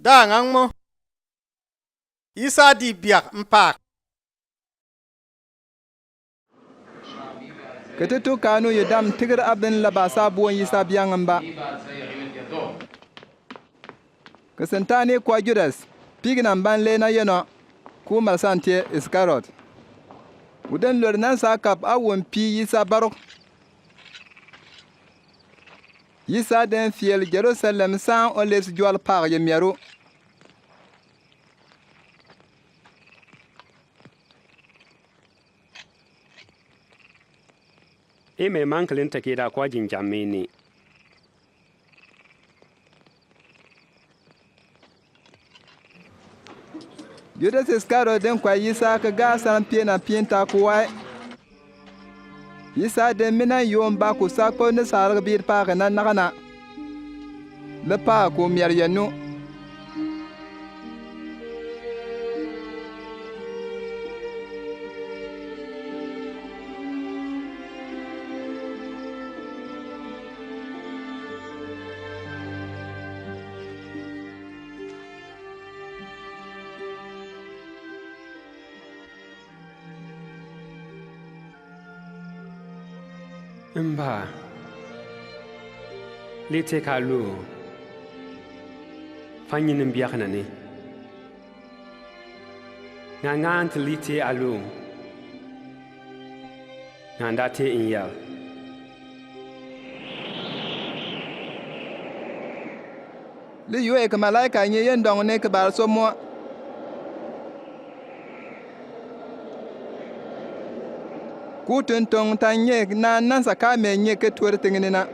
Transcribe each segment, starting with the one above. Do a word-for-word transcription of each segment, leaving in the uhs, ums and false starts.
Da aŋaŋ mo. Isa di biak mpak. Ka tutu kaanu yu dam tigir abin la ba sa buon Isa biang mba. Ka Sentani kwa Judas, pigin amban le na yeno, ku malsan te Iskariot. Wuden lor nan sa kap awon pi Isa baruk. Isa den fiel Jerusalem san Olives jual pak ye miaru. I me mankilin taki da kwa jinjam mi ni. Judas Iskariot den kwa Isa ka ga san pie na pie ta ku wai. Isa den mi nan yom ba ku sa ko ni sa rag bid pa ka nan na ka na. Lɛ pa ku miar yɛ nu. Mba, lite ka lu, fanyin mbiak nani. Nga ngan ti lite alu. Nga nda te inyal. Li yue ka malaika nye yen dong ne ka bar so mo. Ku tun tong ta nye na nan sa ka me nye ke tuer tingini na.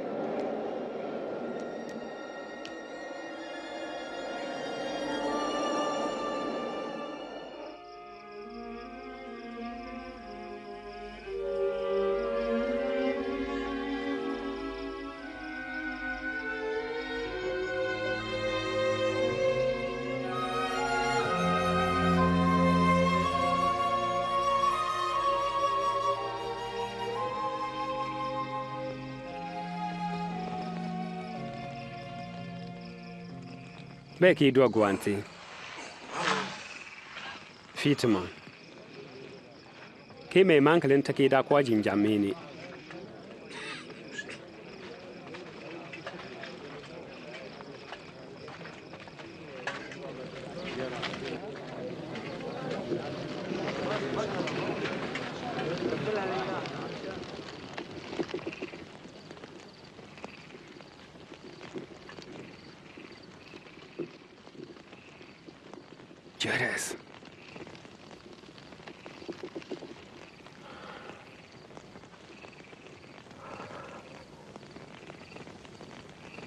Be ki dua guanti. Fituma. Ki me mankilin taki da kwa jinjam mi ni. Judas.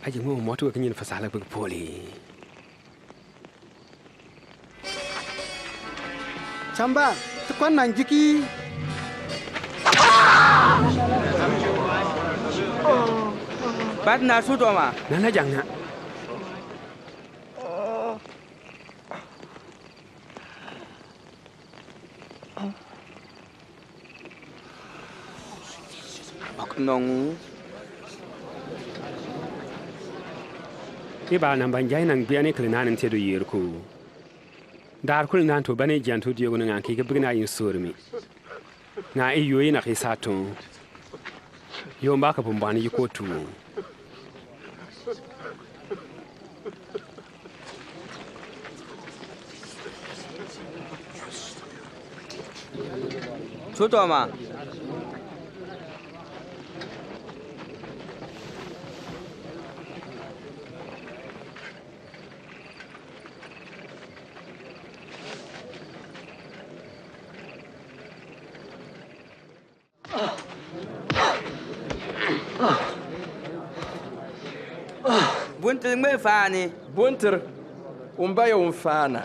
Aji mo mo tu ka nyin fasala pag poli. Chamba, ti kwan nan jiki. Bat na su doma. Nana jang na. Ak nong. Iba nan ban jai nan biani kilinan te du yirku. Dar kul nan tu bani jan tu diogo nga ki ka bigna yin surmi. Nga i yoi na ki sa tu. Yomba ka pumbani yiko tu. Sotoma. Buntir ŋme faani. Buntir umba ya umfaana.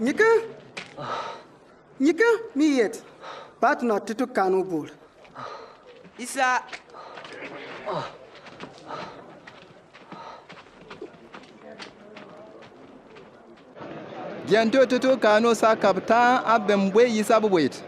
Nyika. Nyika mi yet. Bat na tutu kanu bul. Isa. Dianto tutu kanu sa kapta abem bwe Isa bubwet.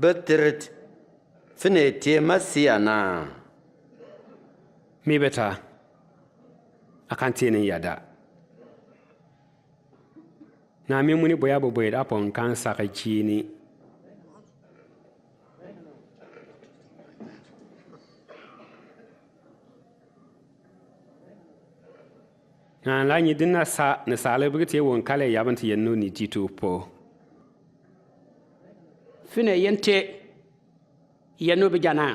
Bɛ tirit, finɛ tee Mesia na? Mi bɛ ta, a kan tee ni yada. Na mi muni bɔ ya bɔ bɔ ya da pɔn kan sa ka kini. Na la nyi din na sa, na sa le bigi te won kale ya ban te yɛn no ni ti tu po. Finɛ yɛn te, yɛn no bi jana.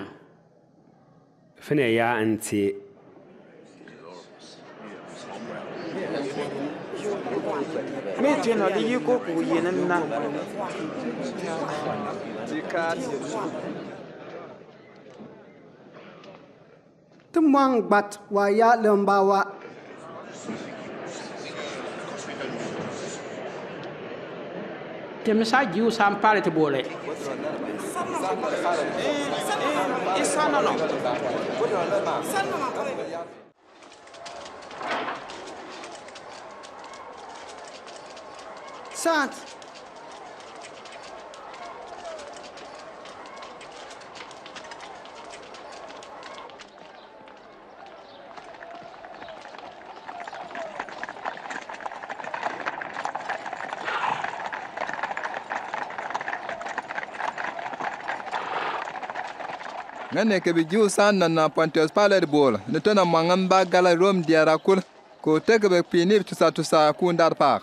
Finɛ ya n te. Mi te no di yi ko ku yɛn na. Ti mɔŋ gbat wa ya lɛmba wa. Ti mi sa Jiu sa n Pailat boolɛ. Saŋt. Ŋa ne kɛ bi Jiu sa n nana Pontius Pailat bool ni tona mɔŋ ŋa mba gala Rom diara kul. Ko tɛ kɛ bɛ kpini bi tusa tusa ku n dar pak.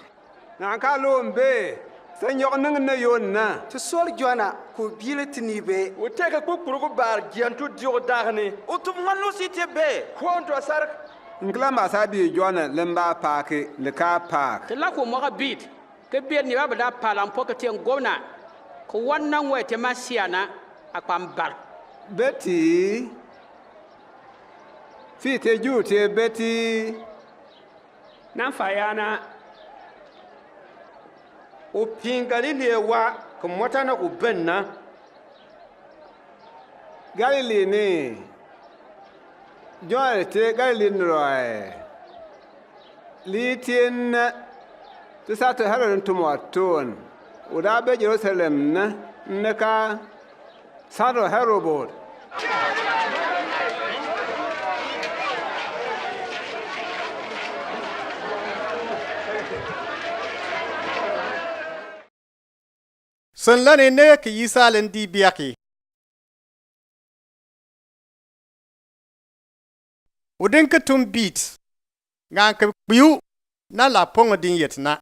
Ŋa ka lom bɛ, sɛ nyɔk niŋ nɛ yon na. Ti sɔl Jona ko biili ti ni bɛ. O tɛ kɛ kpukpuru ku bar jian tu diok dak ni. O tum ŋa nu si tɛ bɛ. Ko n tɔ sar. N kila ma sa bi Jona lɛmba pak lika pak. Ti la ko mɔka bit. Kɛ biɛl ni ba bɛ da palam pɔ kɛ tɛ n gomna. Kɛ wan na ŋwɛ tɛ Mesia na a kpam bar. Beti. Fi tɛ Jiu tɛ beti. Na fa ya na. O pin Galili wa kɛ mɔta na ko bɛn na. Galili ni. Jona te Galili ni rɔɛ. Li tien na. Ti sa to Herod n tumɔ ton. O da bɛ Jerusalem na. N ka. Sando Herod bool. Sɛnlani ne kɛ Yisraɛl n di biaki. O din kɛ tum bit. Ŋa kɛ kpiu na la pɔŋ din yet na.